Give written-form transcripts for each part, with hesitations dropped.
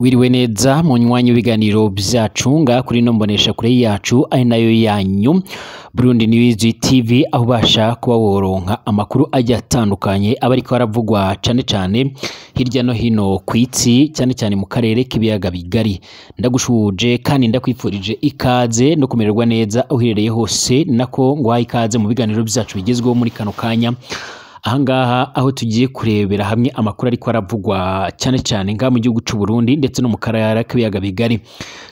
Wiriwe neza munywanyi w'ibiganiro vyacu ngaha kuri ino mboneshakure yacu ari nayo yanyu Burundi News TV, aho ubasha kuba woronka amakuru agiye atandukanye aba ariko aravugwa cane cane hirya no hino kw'isi, cane cane mu karere k'ibiyaga bigari. Ndagushuje kandi ndakwifurije ikaze no kumererwa neza aho uherereye hose, nako nguhaye ikaze mu biganiro vyacu bigezweho muri kano kanya. Ahangaha aho tugiye kurebera hamwe amakuru ariko aravugwa cyane cyane ngaha mu gihugu c'u Burundi ndetse no mu karere k'ibiyaga bigari.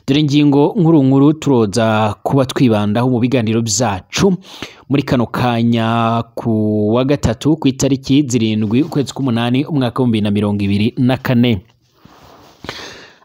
Dore ingingo nkuru nkuru turoza kuba twibandaho mu biganiro vyacu muri kano kanya ku wa gatatu ku itariki 7 ukwezi k'umunani umwaka w'ibihumbi na mirongo ibiri na kane.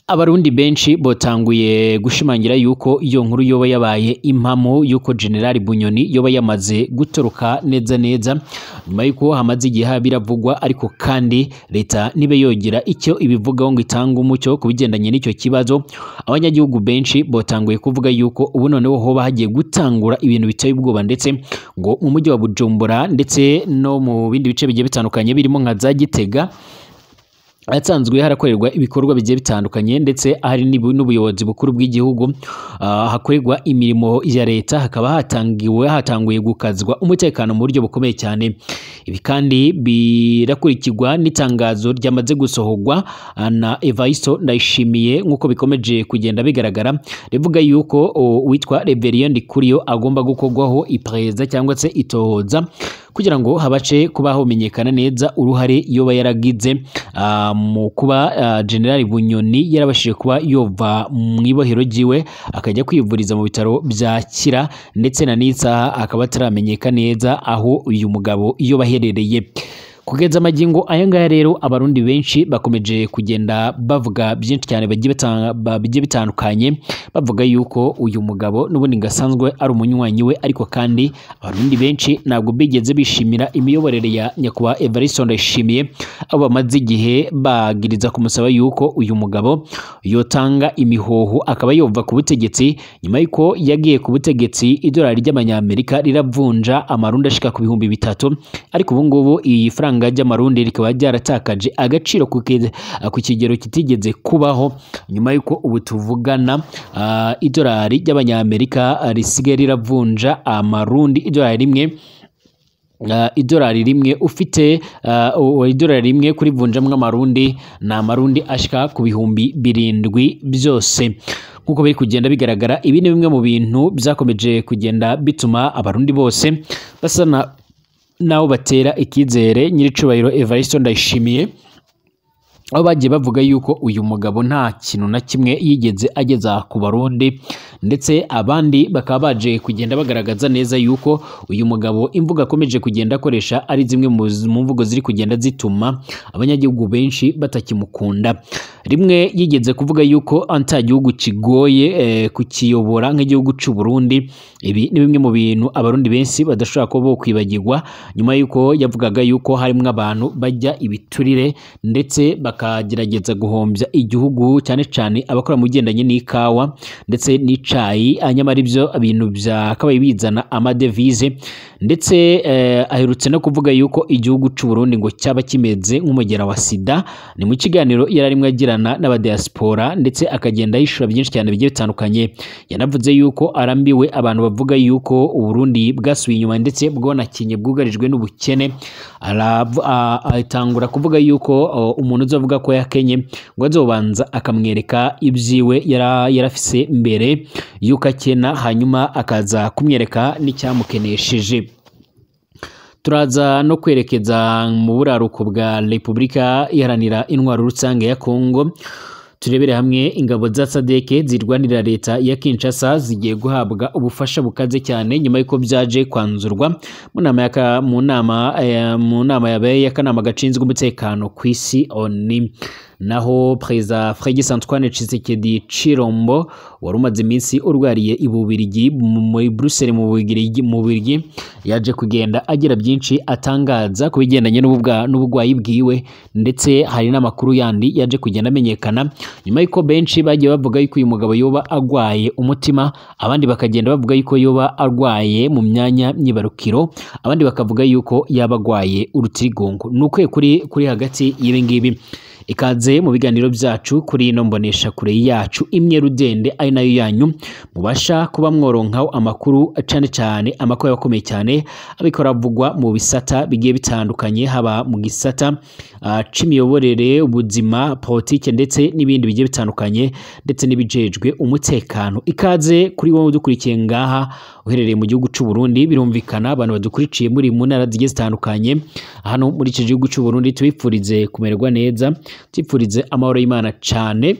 Abarundi benshi botanguye gushimangira yuko iyo nkuru yoba yabaye impamo yuko General Bunyoni yoba yamaze gutoroka neza neza nyuma yuko hamaze igihe biravugwa, ariko kandi leta nibe yogira icyo ibivugaho ngo itange umucyo ku bigendanye n'icyo kibazo. Abanyagihugu benshi botanguye kuvuga yuko ubu noneho hoba hagiye gutangura ibintu biteye ubwoba, ndetse ngo mu mujyi wa Bujumbura ndetse no mu bindi bice bigiye bitandukanye birimo nka za Gitega asanzwe harakorerwa ibikorwa bigiye bitandukanye, ndetse hari n'ubuyobozi bukuru bw'igihugu hakorerwa imirimo ya leta, hakaba hatanguye gukazwa umutekano mu buryo bukomeye cyane. Ibi kandi birakurikirwa n'itangazo ryamaze gusohorwa na Evaristo Ndayishimiye nk'uko bikomeje kugenda bigaragara, rivuga yuko uwitwa Reverien Ndikuriyo agomba gukorwaho iperereza cyangwa se itohoza kugira ngo habace kuba homenyekana neza uruhare yoba yaragize mu kuba General Bunyoni yarabashije kuba yova mu ibohero ryiwe akajya kwivuriza mu bitaro bya Kira, ndetse na n'isaha akaba ataramenyeka neza aho uyu mugabo iyo baherereye. Kugeza amagingo aya ngaya rero abarundi benshi bakomeje kugenda bavuga byinshi cyane bagiye bitandukanye, bavuga yuko uyu mugabo n'ubundi ngasanzwe ari umunywanyi we, ariko kandi abarundi benshi ntabwo bigeze bishimira imiyoborere ya nyakubahwa Evaristo Ndayishimiye, abo bamaze igihe bagiriza kumusaba yuko uyu mugabo yotanga imihoho akaba yova ku butegetsi nyuma yuko yagiye ku butegetsi idolari ry'amanyamerika riravunja amarundi ashika ku 3000, ariko ubu ngubu iyi faranga ry'amarundi rikaba ryaratakaje agaciro ku kigero kitigeze kubaho nyuma yuko ubu tuvugana idolari ry'abanyamerika risigaye riravunja amarundi idolari rimwe ufite idolari rimwe kurivunjamwo amarundi ni amarundi ashika ku 7000 byose. Nkuko biri kugenda bigaragara, ibi ni bimwe mu bintu byakomeje kugenda bituma abarundi bose basa naho batera ikizere nyiricubahiro Evaristo Ndayishimiye, aho bagiye bavuga yuko uyu mugabo nta kintu na kimwe yigeze ageza ku barundi, ndetse abandi bakaba baje kugenda bagaragaza neza yuko uyu mugabo imvugo akomeje kugenda akoresha ari zimwe mu mvugo ziri kugenda zituma abanyagihugu benshi batakimukunda. Rimwe yigeze kuvuga yuko anta gihugu kigoye kukiyobora nk'igihugu c'u Burundi. Ibi ni bimwe mu bintu abarundi benshi badashobora kuba bokwibagirwa nyuma yuko yavugaga yuko harimwo abantu bajya ibiturire ndetse bakagerageza guhombya igihugu, cyane cyane abakora mu bigendanye n'ikawa ndetse n'icayi, nyamara ibyo bintu byakabaye bizana amadevize. Ndetse aherutse no kuvuga yuko igihugu c'u Burundi ngo cyaba kimeze nk'umugera wa sida. Ni mu kiganiro yararimwe agirana n'abadiaspora, ndetse akagenda yishura byinshi cyane bigiye bitandukanye. Yanavuze yuko arambiwe abantu bavuga yuko Uburundi bwasubiye inyuma ndetse bwonakinye bwugarijwe n'ubukene. Atangura kuvuga yuko umuntu uzovuga ko yakenye ngo azobanza akamwereka ibyiwe yarafise mbere yuko akena, hanyuma akaza kumwereka n'icyamukenesheje. Turaza no kwerekeza mu buraruko bwa Repubulika Iharanira Intwaro Rusange ya Kongo, turebere hamwe ingabo za SADC zirwanira leta ya Kinshasa zigiye guhabwa ubufasha bukaze cyane nyuma yuko byaje kwanzurwa mu nama yabaye y'akanama gashinzwe umutekano ku isi ONU. Naho Perezida Félix Antoine Tshisekedi Tshilombo wari umaze iminsi urwariye i Bubiligi muri Bruxelles mu Bubiligi yaje kugenda agira byinshi atangaza ku bigendanye n'ubugwayi bwiwe, ndetse hari n'amakuru yandi yaje kugenda amenyekana nyuma yuko benshi bagiye bavuga yuko uyu mugabo yoba agwaye umutima, abandi bakagenda bavuga yuko yoba arwaye mu myanya myibarukiro, abandi bakavuga yuko yaba agwaye urutirigongo. Ni ukwiye kuri hagati y'ibi ngibi. Ikaze mu biganiro byacu kuri ino mbonesha kure yacu imwe rudende ari nayo yanyu mubasha kuba mworonkaho amakuru, cane cane amakuru akomeye cyane abikora avugwa mu bisata bigiye bitandukanye, haba mu gisata c'imiyoborere, ubuzima, politike ndetse n'ibindi bigiye bitandukanye, ndetse n'ibijejwe umutekano. Ikaze kuri wowe udukurikiye ngaha uherereye mu gihugu c'u Burundi. Birumvikana abantu badukurikiye muri mu ntara zigiye zitandukanye hano muri iki gihugu c'u Burundi, tubipfurize kumererwa neza, tubipfurize amahoro y'Imana cane.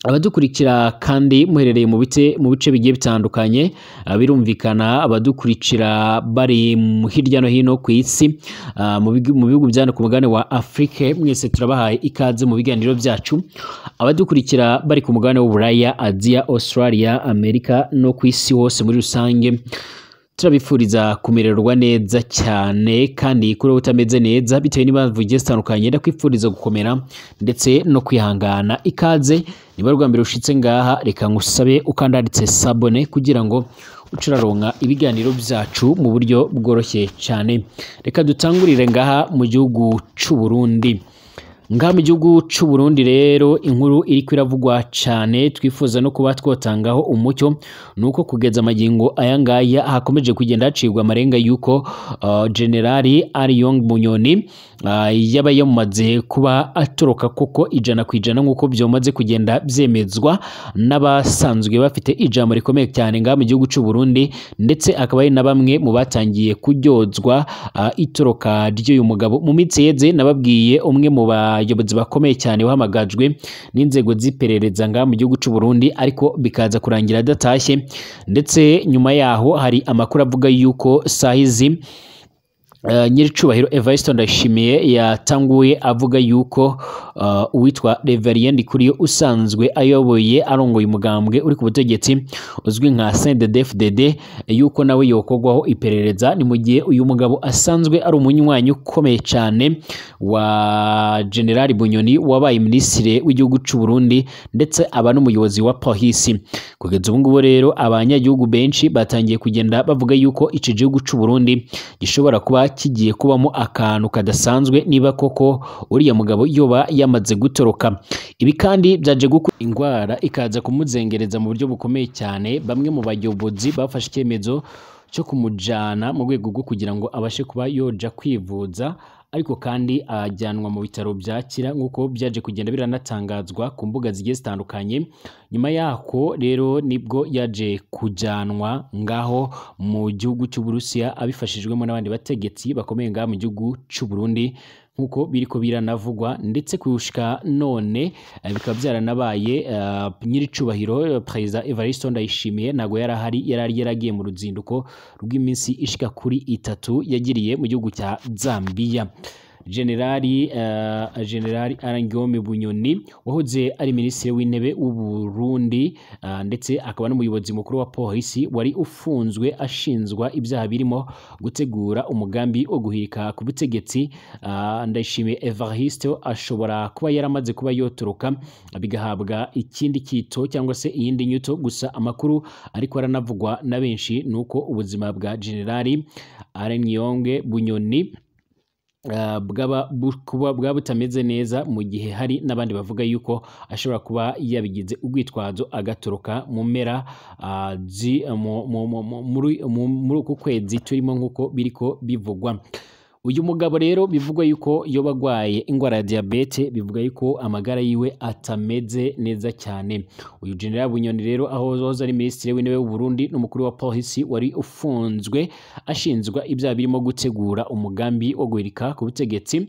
Abadukurikira kandi muherereye mu bice bigiye bitandukanye, birumvikana abadukurikira bari hirya no hino ku isi, mu bihugu byano ku mugabane wa Afrique, mwese turabahaye ikaze mu biganiro byacu. Abadukurikira bari ku mugabane w'Uburaya, Aziya, Australia, Amerika no ku isi hose muri rusange, turabifuriza kumererwa neza cyane. Kandi kuri wowe utameze neza bitewe n'impamvu zigiye zitandukanye, ndakwifuriza gukomera ndetse no kwihangana. Ikaze niba rwa mbere ushitse ngaha, reka ngusabe ukandanditse sabone kugira ngo ucuraronka ibiganiro byacu mu buryo bworoshye cyane. Reka dutangurire ngaha mu gihugu c'u Burundi. Ngaha mu gihugu c'u Burundi rero, inkuru iriko iravugwa cyane twifuza no kuba twotangaho umucyo nuko kugeza amagingo aya ngaya hakomeje kugenda hacibwa amarenga yuko Generali Ariyong Bunyoni yaba yamaze kuba atoroka koko 100% nk'uko byomaze kugenda byemezwa n'abasanzwe bafite ijambo rikomeye cyane ngaha mu gihugu c'u Burundi, ndetse akaba ari na bamwe mu batangiye kuryozwa itoroka ry'uyu mugabo. Mu minsi yeze nababwiye umwe mu bayobozi bakomeye cyane wahamagajwe n'inzego z'iperereza ngaha mu gihugu c'u Burundi, ariko bikaza kurangira adatashye. Ndetse nyuma yaho hari amakuru avuga yuko sahizi Nyiricubahiro Evariste Ndayishimiye yatanguye avuga yuko uwitwa Reverien Ndikuriyo usanzwe ayoboye arongoye umugambwe uri ku butegetsi uzwi nka CNDD-FDD yuko nawe yokogwaho iperereza. Ni mu gihe uyu mugabo asanzwe ari umunywanyi ukomeye cyane wa General Bunyoni wabaye minisitiri w'igihugu c'u Burundi ndetse aba n'umuyobozi wa polisi. Kugeza ubu ngubu rero abanyagihugu benshi batangiye kugenda bavuga yuko iki gihugu c'u Burundi gishobora kuba kigiye kubamo akantu kadasanzwe niba koko uriya mugabo yoba yamaze gutoroka. Ibi kandi byaje gukura ingwara ikaza kumuzengereza mu buryo bukomeye cyane. Bamwe mu bayobozi bafashe icyemezo cyo kumujana mu rwego rwo kugira ngo abashe kuba yoja kwivuza, ariko kandi ajyanwa mu bitaro byakira nk'uko byaje kugenda biranatangazwa ku mbuga zigiye zitandukanye. Nyuma yako rero nibwo yaje kujyanwa ngaho mu gihugu cy'Uburusiya abifashijwemo n'abandi bategetsi bakomeye ngaho mu gihugu cy'u Burundi nk'uko biriko biranavugwa. Ndetse kushika none bikaba byaranabaye Nyiricubahiro Perezida Evariste Ndayishimiye ntago yarahari, yarari yaragiye mu ruzinduko rw'iminsi ishika kuri 3 yagiriye mu gihugu cya Zambia. Generali Arangiyome Bunyoni wahoze ari minisitiri w'intebe w'u Burundi ndetse akaba n'umuyobozi mukuru wa polisi wari ufunzwe ashinzwa ibyaha birimo gutegura umugambi wo guhirika ku butegetsi, Ndayishimiye Evariste ashobora kuba yaramaze kuba yotoroka bigahabwa ikindi kito cyangwa se iyindi nyuto. Gusa amakuru ariko aranavugwa na benshi nuko ubuzima bwa Generali Arangiyome Bunyoni bwaba butameze neza, mu gihe hari n'abandi bavuga yuko ashobora kuba yabigize urwitwazo agatoroka mu mpera muri uku kwezi turimo nk'uko biriko bivugwa. Uyu mugabo rero bivugwa yuko yoba agwaye ingwara ya diabete, bivuga yuko amagara yiwe atameze neza cyane. Uyu General Bunyoni rero aho wahoze ari minisitiri w'intebe w'u Burundi n'umukuru wa polisi wari ufunzwe ashinzwa ibyaha birimo gutegura umugambi wo guhirika ku butegetsi,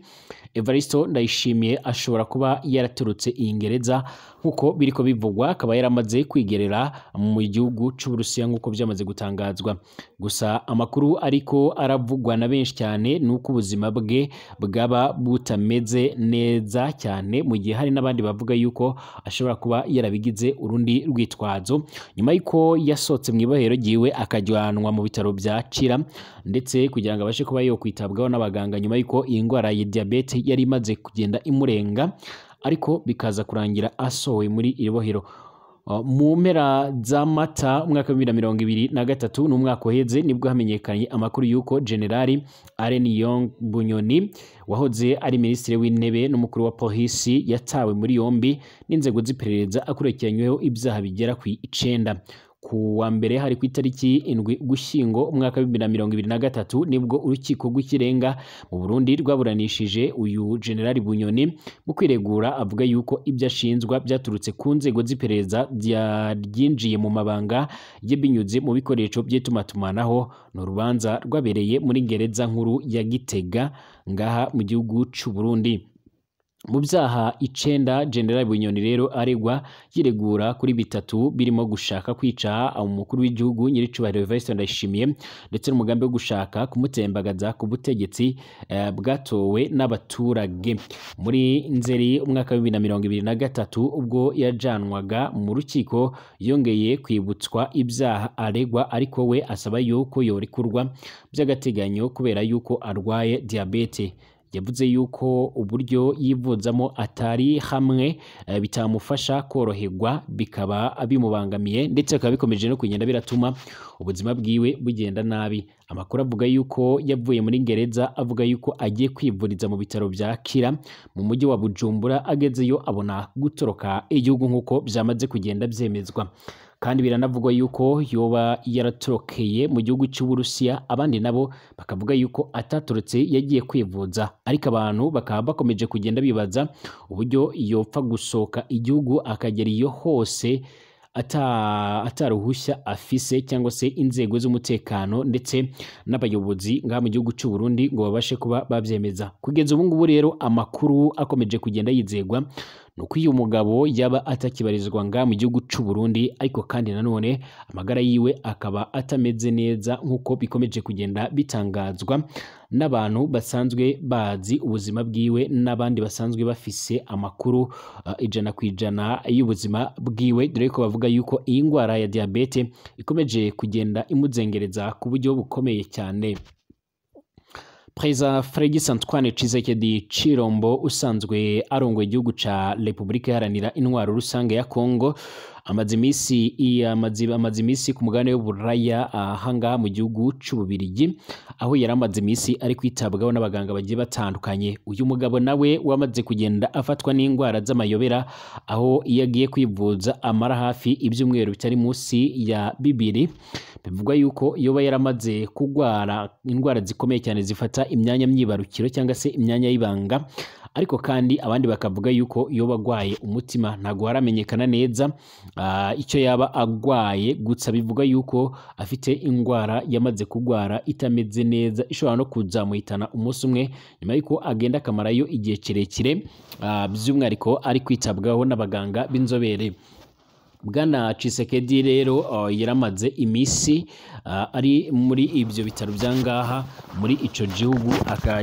Evariste Ndayishimiye ashobora kuba yaraturutse iyi Ngereza nkuko biriko bivugwa, akaba yaramaze kwigerera mu gihugu c'Uburusiya nkuko byamaze gutangazwa. Gusa amakuru ariko aravugwa na benshi cyane nuko ubuzima bwe bwaba butameze neza cyane, mu gihe hari n'abandi bavuga yuko ashobora kuba yarabigize urundi rwitwazo nyuma yuko yasohotse mu ibohero ryiwe akajyanwa mu bitaro bya Kira, ndetse kugira ngo abashe kuba yo kwitabwaho n'abaganga nyuma yuko iyi ndwara ya diabete yari imaze kugenda imurenga, ariko bikaza kurangira asohowe muri iri bohero. Mu mpera za Mata umwaka wa 2023 n'umwaka uheze nibwo hamenyekanye amakuru y'uko Generali Alain Guillaume Bunyoni wahoze ari minisitiri w'intebe n'umukuru wa polisi yatawe muri yombi n'inzego z'iperereza akurikiranyweho ibyaha bigera ku 9. Ku wa mbere hari ku itariki 7 Ugushyingo umwaka wa 2023 nibwo urukiko rw'ikirenga mu Burundi rwaburanishije uyu Generali Bunyoni mu kwiregura avuga yuko ibyo ashinzwa byaturutse ku nzego z'iperereza ryinjiye mu mabanga ye binyuze mu bikoresho by'itumatumanaho. Ni urubanza rwabereye muri gereza nkuru ya Gitega ngaha mu gihugu c'u Burundi. Mu byaha 9 General Bunyoni rero aregwa yiregura kuri 3 birimo gushaka kwica umukuru w'igihugu nyiricubahiro Evariste Ndayishimiye ndetse n'umugambi wo gushaka kumutembagaza ku butegetsi bwatowe n'abaturage. Muri Nzeri umwaka wa 2023 ubwo yajanwaga mu rukiko yongeye kwibutswa ibyaha aregwa, ariko we asaba yuko yorekurwa by'agateganyo kubera yuko arwaye diabete. Yavuze yuko uburyo yivuzamo atari hamwe bitamufasha koroherwa bikaba bimubangamiye ndetse bikaba bikomeje no kugenda biratuma ubuzima bwiwe bugenda nabi. Amakuru avuga yuko yavuye muri gereza avuga yuko agiye kwivuriza mu bitaro bya Kira mu mujyi wa Bujumbura, agezeyo abona gutoroka igihugu nk'uko byamaze kugenda byemezwa. Kandi biranavugwa yuko yoba yaratorokeye mu gihugu cy'Uburusiya, abandi nabo bakavuga yuko atatorotse yagiye kwivuza, ariko abantu bakaba bakomeje kugenda bibaza uburyo yopfa gusohoka igihugu akagera iyo hose ataruhushya afise cyangwa se inzego z'umutekano ndetse n'abayobozi ngaha mu gihugu cy'u Burundi ngo babashe kuba babyemeza. Kugeza ubu ngubu rero amakuru akomeje kugenda yizegwa nuko uyu mugabo yaba atakibarizwa ngaha mu gihugu cy'u Burundi, ariko kandi nanone amagara yiwe akaba atameze neza nk'uko bikomeje kugenda bitangazwa n'abantu basanzwe bazi ubuzima bwiwe n'abandi basanzwe bafise amakuru 100% y'ubuzima bwiwe, dore ko bavuga yuko iyi ndwara ya diabete ikomeje kugenda imuzengereza ku buryo bukomeye cyane. Perezida Félix Antoine Tshisekedi Tshilombo usanzwe arongoye igihugu ca Repubulika Iharanira Intwaro Rusange ya Kongo amaze imisi ku mugabane w'Uburaya ahangaha mu gihugu c'Ububirigi, aho yari amaze imisi ari kwitabwaho n'abaganga bagiye batandukanye. Uyu mugabo nawe wamaze kugenda afatwa n'indwara z'amayobera, aho iyo agiye kwivuza amara hafi ibyumweru bitari munsi ya 2. Bivugwa yuko yoba yaramaze kugwara indwara zikomeye cyane zifata imyanya myibarukiro cyangwa se imyanya y'ibanga, ariko kandi abandi bakavuga yuko yoba agwaye umutima. Ntago haramenyekana neza icyo yaba agwaye, gusa bivuga yuko afite indwara yamaze kugwara itameze neza ishobora no kuzamuhitana umunsi umwe nyuma yuko agenda akamarayo igihe kirekire, by'umwihariko ari kwitabwaho n'abaganga b'inzobere. Bwana Tshisekedi rero yaramaze imisi ari muri ibyo bitaro byangaha muri ico gihugu,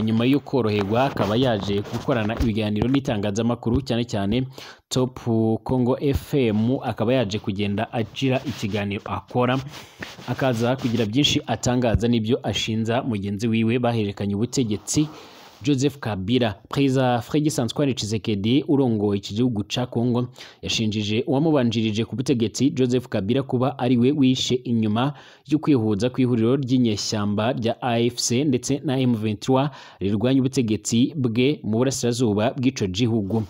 nyuma yo koroherwa akaba yaje gukorana ibiganiro n'itangazamakuru cyane cyane Top Congo FM, akaba yaje kugenda agira ikiganiro akora akaza kugira byinshi atangaza n'ibyo ashinza mugenzi wiwe bahererekanye ubutegetsi Joseph Kabila. Perezida Félix Antoine Tshisekedi urongoye iki gihugu ca Kongo yashinjije uwamubanjirije ku butegetsi Joseph Kabila kuba ari we wishe inyuma yo kwihuza kw'ihuriro ry'inyeshyamba rya AFC ndetse na M23 rirwanya ubutegetsi bwe mu burasirazuba bw'ico gihugu.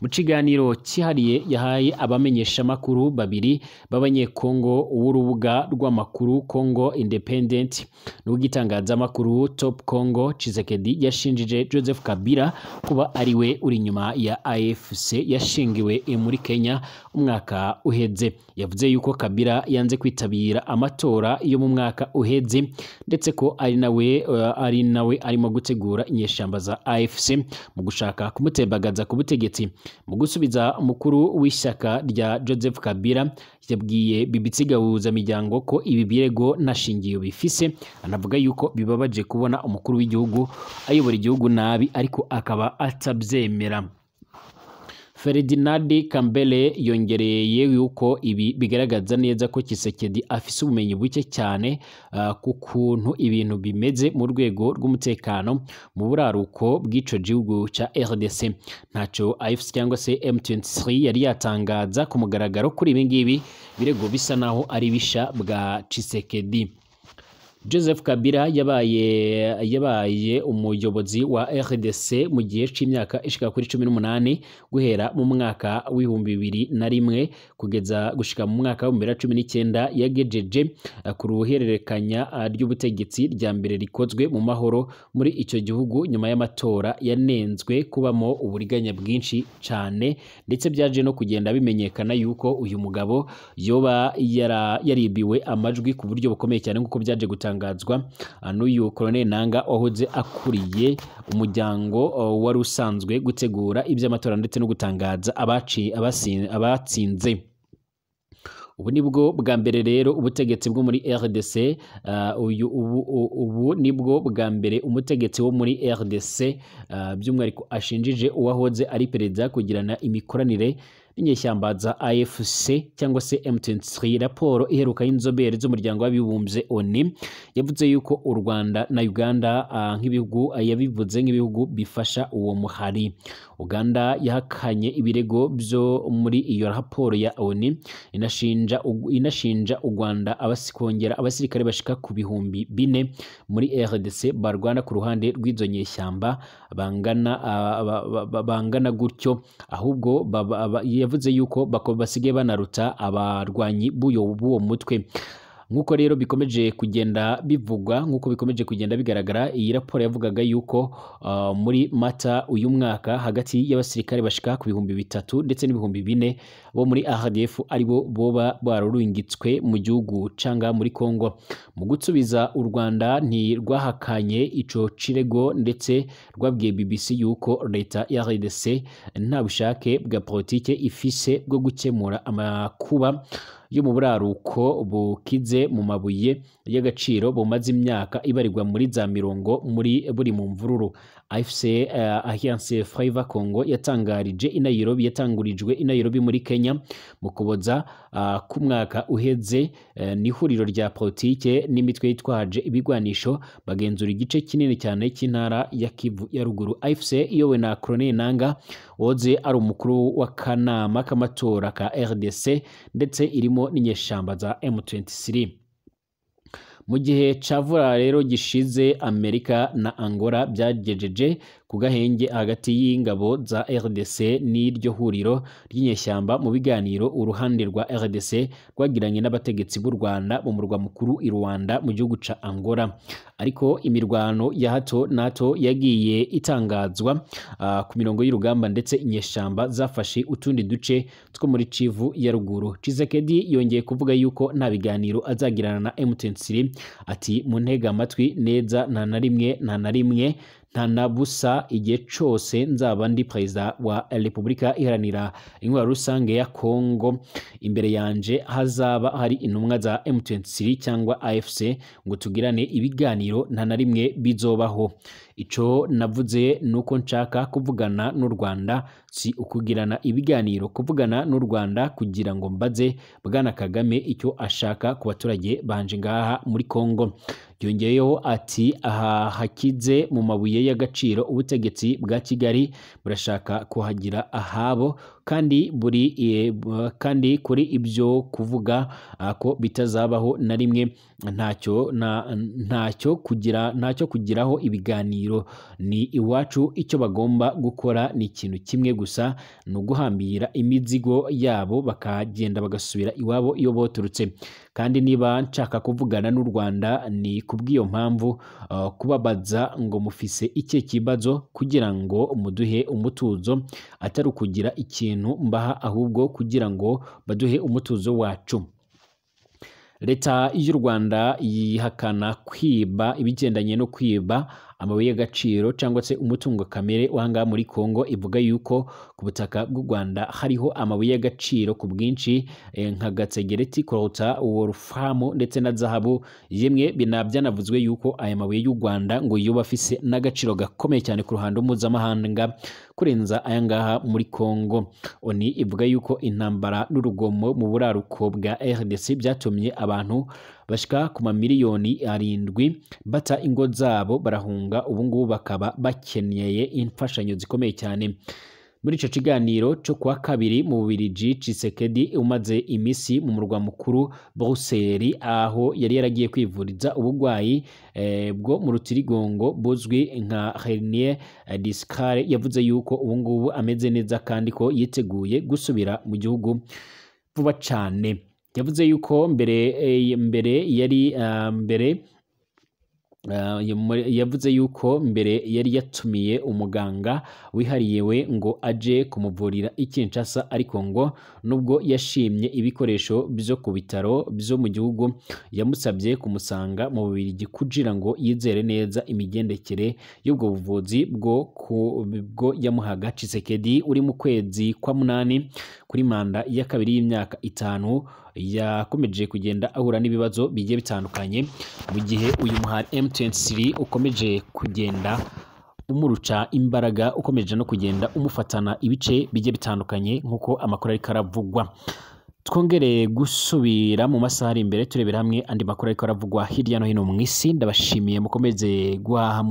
Mu kiganiro cyihariye yahaye abamenyeshamakuru babiri b'abanyekongo w'urubuga rw'amakuru Congo Independent n'ubw'itangazamakuru Top Congo, Tshisekedi yashinjije Joseph Kabila kuba ari we uri inyuma ya AFC yashingiwe muri Kenya umwaka uheze. Yavuze yuko Kabila yanze kwitabira amatora yo mu mwaka uheze ndetse ko ari nawe arimo gutegura inyeshyamba za AFC mu gushaka kumutembagaza ku butegetsi. Mu gusubiza umukuru w'ishyaka rya Joseph Kabila yabwiye BBC Gahuza miryango ko ibi birego nta shingiro bifise, anavuga yuko bibabaje kubona umukuru w'igihugu ayobora igihugu nabi ariko akaba atabyemera. Ferdinand Kambere yongereye yuko ibi bigaragaza neza ko Tshisekedi afise ubumenyi buke cyane ku kuntu ibintu bimeze mu rwego rw'umutekano mu buraruko bw'ico gihugu ca RDC. Ntaco AFC cyangwa se M23 yari yatangaza ku mugaragaro kuri ibi ngibi birego bisa naho ari bisha bwa Tshisekedi. Joseph Kabila yabaye umuyobozi wa RDC mu gihe c'imyaka ishika kuri 18, guhera mu mwaka w'2001 kugeza gushika mu mwaka wa 2019. Yagejeje ku ruhererekanya ry'ubutegetsi rya mbere rikozwe mu mahoro muri ico gihugu, nyuma y'amatora yanenzwe kubamo uburiganya bwinshi cane, ndetse byaje no kugenda bimenyekana yuko uyu mugabo yoba yaribiwe amajwi ku buryo bukomeye cyane, nk'uko byaje gutangazwa n'uyu Colonel Nanga wahoze akuriye umuryango wari usanzwe gutegura iby'amatora ndetse no gutangaza abatsinze. Ubu nibwo bwa mbere rero ubutegetsi bwo muri RDC, uyu ubu nibwo bwa mbere umutegetsi wo muri RDC, by'umwihariko ashinjije uwahoze ari perezida kugirana imikoranire n'inyeshyamba za AFC cyangwa se M23. Raporo iheruka y'inzobere z'umuryango w'abibumbye ONU yavuze yuko u Rwanda na Uganda nk'ibihugu, yabivuze nk'ibihugu bifasha uwo muhari. Uganda yahakanye ibirego byo muri iyo raporo ya ONU, inashinja u Rwanda kongera abasirikare bashika ku 4000 muri RDC barwana ku ruhande rw'izo nyeshyamba bangana gutyo, ahubwo yavuze yuko basigaye banaruta abarwanyi b'uwo mutwe. Nk'uko rero bikomeje kugenda bivugwa, nk'uko bikomeje kugenda bigaragara, iyi raporo yavugaga yuko muri Mata uyu mwaka hagati y'abasirikare bashika ku 3000 ndetse n'4000 bo muri RDF aribo boba bararungitswe mu gihugu canga muri Kongo. Mu gutsubiza, u Rwanda ntirwahakanye ico cirego, ndetse rwabwiye BBC yuko leta ya RDC nta bushake bwa politike ifise bwo gukemura amakuba yo mu buraruko bukize mu mabuye y'agaciro bumaze imyaka ibarirwa muri za mirongo muri buri mu mvururu. AFC, Alliance Fleuve Congo, yatangarije i Nairobi, yatangurijwe i Nairobi muri Kenya mu Kuboza k'umwaka uheze, ni ihuriro rya politike n'imitwe yitwaje ibigwanisho bagenzura igice kinini cyane cy'intara ya Kivu ya ruguru. AFC iyobowe na Colonel Nanga woze ari umukuru w'akanama k'amatora ka RDC, ndetse irimo n'inyeshamba za M23. Mu gihe cavura rero gishize, Amerika na Angola byagejeje ku gahenge hagati y'ingabo za RDC n'iryo huriro ry'inyeshyamba mu biganiro uruhande rwa RDC rwagiranye n'abategetsi b'u Rwanda mu murwa mukuru i Rwanda mu gihugu ca Angola. Ariko imirwano ya hato na hato yagiye itangazwa ku mirongo y'urugamba, ndetse inyeshyamba zafashe utundi duce two muri Kivu ya ruguru. Tshisekedi yongeye kuvuga yuko nta biganiro azagirana na M23. Ati: "Muntega amatwi neza, nta na rimwe, nta na rimwe, nta na busa, igihe cose nzaba ndi perezida wa Repubulika Iharanira Intwaro Rusange ya Kongo, imbere yanje hazaba hari intumwa za M23 cyangwa AFC ngo tugirane ibiganiro, nta na rimwe bizobaho. Ico navuze nuko nshaka kuvugana n'u Rwanda, si ukugirana ibiganiro, kuvugana n'u Rwanda kugira ngo mbaze Bwana Kagame icyo ashaka ku baturage banje ngaha muri Kongo." Yongeyeho ati: "Aha hakize mu mabuye y'agaciro, ubutegetsi bwa Kigali burashaka kuhagira ahabo, kandi buri kandi kuri ibyo kuvuga ko bitazabaho na rimwe, ntacyo kugiraho ibiganiro, ni iwacu. Icyo bagomba gukora ni ikintu kimwe gusa, ni uguhambira imizigo yabo bakagenda bagasubira iwabo iyo boturutse. Kandi niba nshaka kuvugana n'u Rwanda, ni kubw'iyo mpamvu, kubabaza ngo mufise ikihe kibazo kugira ngo muduhe umutuzo, atari ukugira ikintu mbaha, ahubwo kugira ngo baduhe umutuzo wacu." Leta y'u Rwanda yihakana kwiba ibigendanye no kwiba amabuye y'agaciro cyangwa se umutungo kamere w'ahangaha muri Kongo. Ivuga yuko ku butaka bw'u Rwanda hariho amabuye y'agaciro ku bwinshi, nka gatsegereti, coltan, wolfram ndetse na zahabu. Yemwe byanavuzwe yuko aya mabuye y'u Rwanda ngo yoba afise n'agaciro gakomeye cyane ku ruhando mpuzamahanga kurenza aya ngaha muri Kongo. ONU ivuga yuko intambara n'urugomo mu buraruko bwa RDC byatumye abantu bashika ku mamiliyoni 7 bata ingo zabo barahunga, ubu ngubu bakaba bakeneye imfashanyo zikomeye cyane. Muri ico kiganiro cyo kuwa kabiri mu Bubiligi, Tshisekedi umaze imisi mu murwa mukuru Bruxelles, aho yari yaragiye kwivuriza ubugwayi bwo mu rutirigongo buzwi nka hernie discale, yavuze yuko ubu ngubu ameze neza kandi ko yiteguye gusubira mu gihugu vuba cane. Yavuze yuko mbere yari mbere yavuze yuko mbere yari yatumiye umuganga wihariyewe ngo aje kumuvurira i Kinshasa, ariko ngo nubwo yashimye ibikoresho byo ku bitaro byo mu gihugu, yamusabye kumusanga mu Bubiligi kugira ngo yizere neza imigendekere y'ubwo buvuzi bwo yamuhaga. Tshisekedi uri mu kwezi kwa munani kuri manda ya kabiri y'imyaka 5 yakomeje kugenda ahura n'ibibazo bigiye bitandukanye, mu gihe uyu muhari M23 ukomeje kugenda umuruca imbaraga, ukomeje no kugenda umufatana ibice bigiye bitandukanye nk'uko amakuru ariko aravugwa. Twongere gusubira mu masaha ari imbere turebera hamwe andi makuru ariko aravugwa hirya no hino mu isi. Ndabashimiye, mukomeze guhaha.